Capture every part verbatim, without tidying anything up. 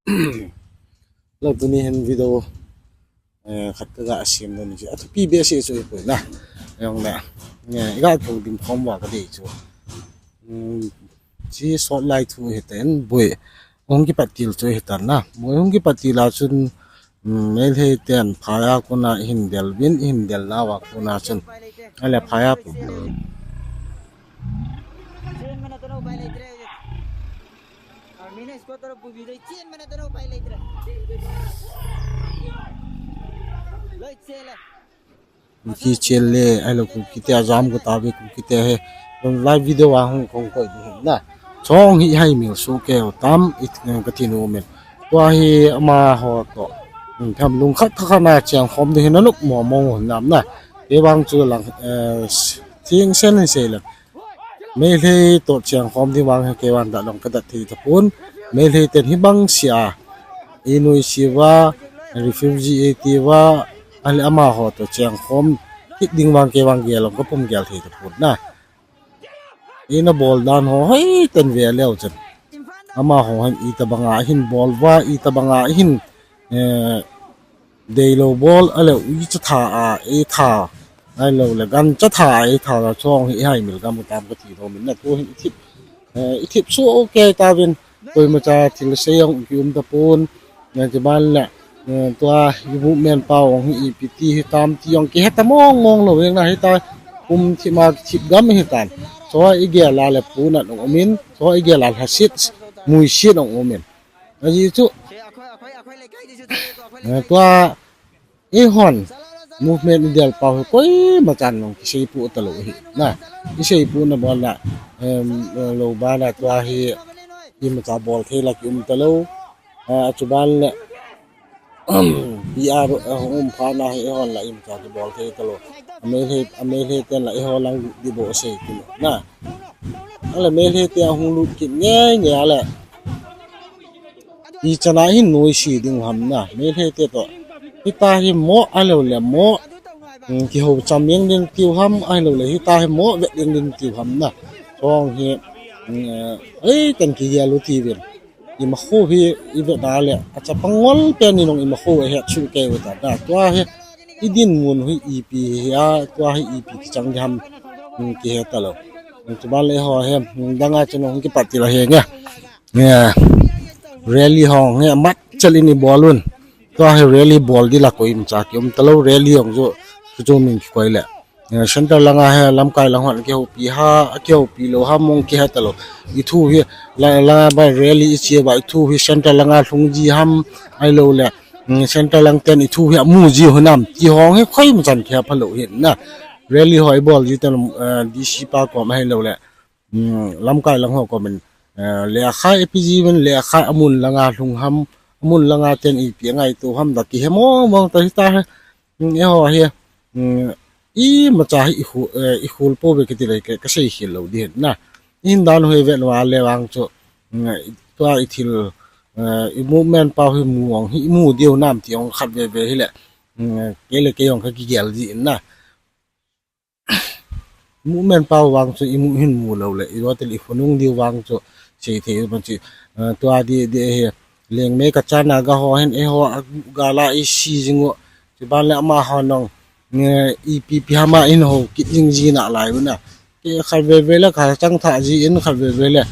Lo tuni hin video, eh, khat kaga sem nom chu athupi behseh chu ahipoi na. Jong le, eh, iga kihoulim khom uva kadei chu. Hmm, chi sot lai thu hitan, boi hung kipat til chu hitan na. Boi hung kipat til a chun, hmm, Meitei ten phai a kona ihin del uvin, ihin del nauva kona chun. Ale phai a pu. Kuki chel le, ahilou Kuki te ajam ko tave Kuki te he. Live video a hung kong koi ding hin na. Chong hi hai mil su keu tam it, eh, kati nom in. Tua hi amaho toh. Hmm, tham lungkhat khat khat na cheng khom ding hin anop mo mo hin nam na. Kei vang chu lang, eh, s-, thing sen hin sei le. Meitei toh cheng khom ding vang hi kei vang dah long kadah thei tapon. Meitei ten hibang sia. Inui siva, refugee iti uva, ale amaho toh cheng khom kit ding vang kei vang gel long kapum gel thei tapon na. Ina bol dan ho hoiten ve leu chun. Amaho hin itobanga hin bol uva, itobanga hin, eh, deilou bol, ale uicha tha a eitha, ahilou le gancha tha a eitha la chong hi hai mil gam tam kati nom in na tu hin ithip, eh, ithip su okay tauvin, koimacha thil sei jong kium tapon, na ti ban le, eh, tua i movement pau jong hi ipi ti hitam ti jong kihe ta mong mong lou jeng na hita, kum thip ma thip gam hitan. Chua igel a le punat jong umin, chua igel a lhasit, muisit jong umin. Ajeh chu, eh, tua, eihon, movement idel pau hi koimachan jong kiseipu talou hi, na, kiseipu na bol na, em, lou bana tua hi, imacha bol thei la kium talou, eh, achuban le, P R, eh, hung um phat na hi eihon la imacha kibol thei talou. Ameitei, Ameitei ten la eiho lang di bou sei kit na. Ale Meitei te ahung lut kit ngei ngei ale. Ichan a hin noise ding ham na. Meitei te toh. Hita hi mo ahilou le mo. Hmm, kihou cham jeng ding tiu ham ahilou le. Hita hi mo vet jeng ding tiu ham na. Chong hi, hmm, eh, ei, kan kigel u tivin. Imaho hi ivet na le, achapang ngol pen in jong imaho ahet soh kei u ta na. Tua hi, idinmun hi ipi hi a, tua hi ipi kichang ding ham, hmm, kihe talou. Chuban le eiho hi, hmm, dang a chun hung kipat til a hi nge. Nge, rally ho nge, amat chal in ibol un. Tua hi rally bol di la koimacha kium talou, rally jong chu, chu chu min kikoi le. Eh, center langa hi lamkai lang hon kihoupi ha, akihoupi lou ha mong kihe talou. Ithu hi, la, langa bai rally iche uva, ithu hi center langa lhung ji ham, ahilou le, mm, center lang ten ithu hi amu ji u hinam, ti ho hi koimachan kihe phalou hin na. Rally ho ibol ji talou, eh, D C pa kom ahilou le, mm, lamkai lang ho kom in, eh, lekha ipi ji uvin, lekha amun langa lhung ham, amun langa ten ipi angaito ham, da kihe mong mong ta hita hi, mm, eiho hi, mm, imacha hi ikhol, eh, ikhol pouve kiti le ka, kasei khel lou ding hin na. Ihin dan u hi vet uva le vang chu, mm, tua ithil, eh, i movement pau hi mu jong hi imu diu nam ti jong khat veve hile, mm, kei le kei jong kakigel ji in na. Movement pau vang chu imu hin mu lou le, ijo til ikhonung diu vang chu sei thei u ban chu, eh, tua di, di hi, Liangmei kachan Naga ho hin eiho a gal a isi jing u, chuban le amaho jong, eh, ipi pi ham a in ho kit jing ji nalai u na. Kei khat veve le kachang tha ji in khat veve le.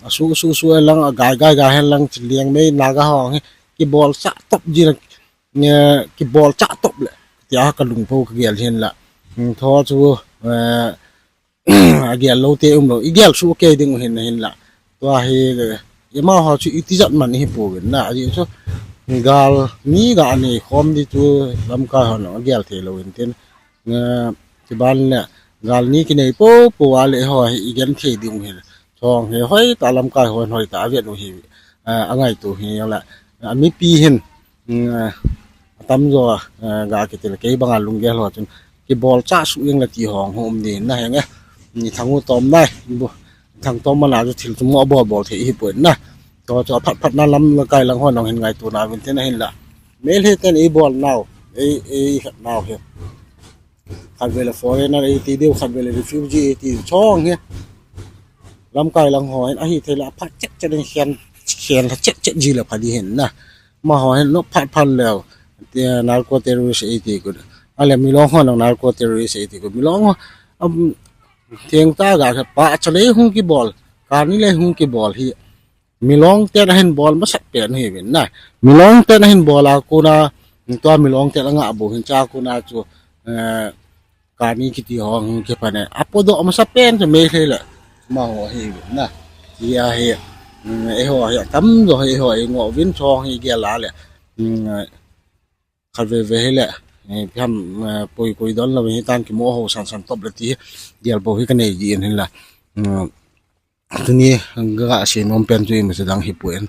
Asu, su, su hen lang, agai, gai, gai hen lang, chu Liangmei Naga ho hi, kibol cha top ji na, eh, kibol cha top le. Tia kalung pou kagel hin la. Hmm, tho chu, eh, agel lou te umlou, igel soh kei ding u hin, hin la. Tua hi, eh, imaho chu itijat man ihi pouvin na, ajeh chu, gal ni ga nei khom di chu lamkai hon agel thei lou in tin, eh, chuban le, gal ni kinei pou pou a le eiho hi igenthei ding u hin. Chong hi hoitah lamkai hon hoitah avet u hi, eh, angaito hi la. Amipi hin, mm, eh, atamjo, eh, ga kiti le kei banga lunggel ho chun kibol cha soh jeng le ti ho hung um ding na henge. Ni thang u tom nai, bu, thang tom mana chu thil chu mo abol bol thei hi poi na. Tua chu aphat phat na lamkai lang hon jong hin ngaito na uvin tin ahin la. Meitei ten ibol nau, ei, ei khat nau hi. Khat vele foreigner iti diu, khat vele refugee iti diu chong hi. Lamkai lang ho hin ahithei le aphat chet chet in khen, khen la chet chet ji le pha di hin na. Amaho hin nop phat phat leu, te narco terrorist eiti kit. Ale milong ho nang narco terrorist eiti kit. Milong ho, um, theng ta ga pa cha le hung kibol, kani le hung kibol hi. Milong ten ahin bol masat pen hi vin na. Milong ten ahin bol a kona, tua Milong ten anga bu hin cha kona chu, eh, kani kiti ho hung kipan e. Apodoh masa pen chu Meitei le amaho hi vin na. Hi a hi, mm, eiho hi tamjo hi eiho ei ngo vin chong hi gel a le. Mm, khat ve ve hi le, eh, phiam, eh, poi koi don lo hi tan kimo ho san san top le ti gel bo hi ka nei ji in hin la. Mm, tuni ga se nom pen chu ima se dang hi pu in.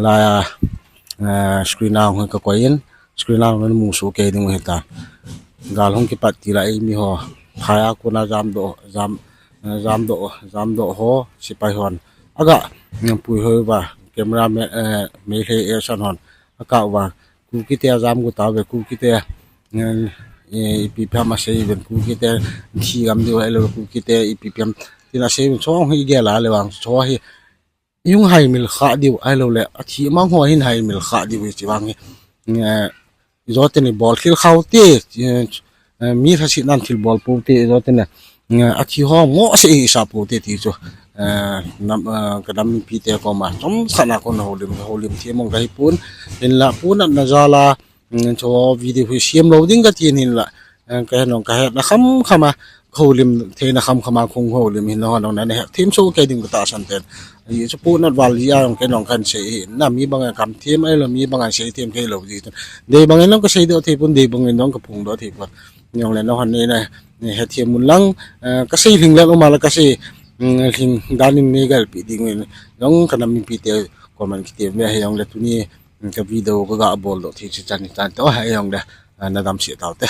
Lai a, eh, screen a hung ka koi in, screen a hung mu su ke ding hi ta. Gal hung kipat ti la ei mi ho. Phai a kona jam doh, jam, eh, jam doh, jam doh ho, sipai hon. Aga, mm, pui hoi va, camera me, eh, Meitei action hon. Aka va, Kuki te a jam gu ta ve, Kuki te, eh, eh, ipi phiam a sei ven, Kuki te thi gam diu, ai lo Kuki te ipi phiam. Tin a sei ven, chong hi gel a le vang, chong hi, Hung haimil kha diu, ahilou le, athi mang ho hin haimil kha diu hi chi vang hi. Eh, joten ni bol thil khau te, eh, eh, mi tha si nan thil bol pu te, joten ni, eh, athi ho ngo se i sa pu te ti chu. Eh, nam, eh, ka nam mipi te koma, chom sa na kon holim, holim thi mong ka hi pun, hin la pun na jala, Mm, chu video hi siam lo ding ka ti nin la, eh, ka henong ka hetna kham kham a, ka holim theina kham kham a, khung holim hin ho nong na, na het them so ke ding ka ta san ten. Ai chu pu nat val ji a jong ke nong kan sei hi, na mi bang a kam them ai lo, mi bang a sei them ke lo ji tu. Dei bang in nong ka sei doh thei pun, dei bang in nong ka phung doh thei pun. Jong le nong han nei na, nei het them mun lang, eh, ka sei hling le lo ma la ka sei, mm, hling dan in nei gal pi ding in. Jong ka nam mipi te comment kiti ve he jong le tuni, Ka video ka ga bol doh thei chu chan chan to, hei jong le, ah, na dam seh tau te.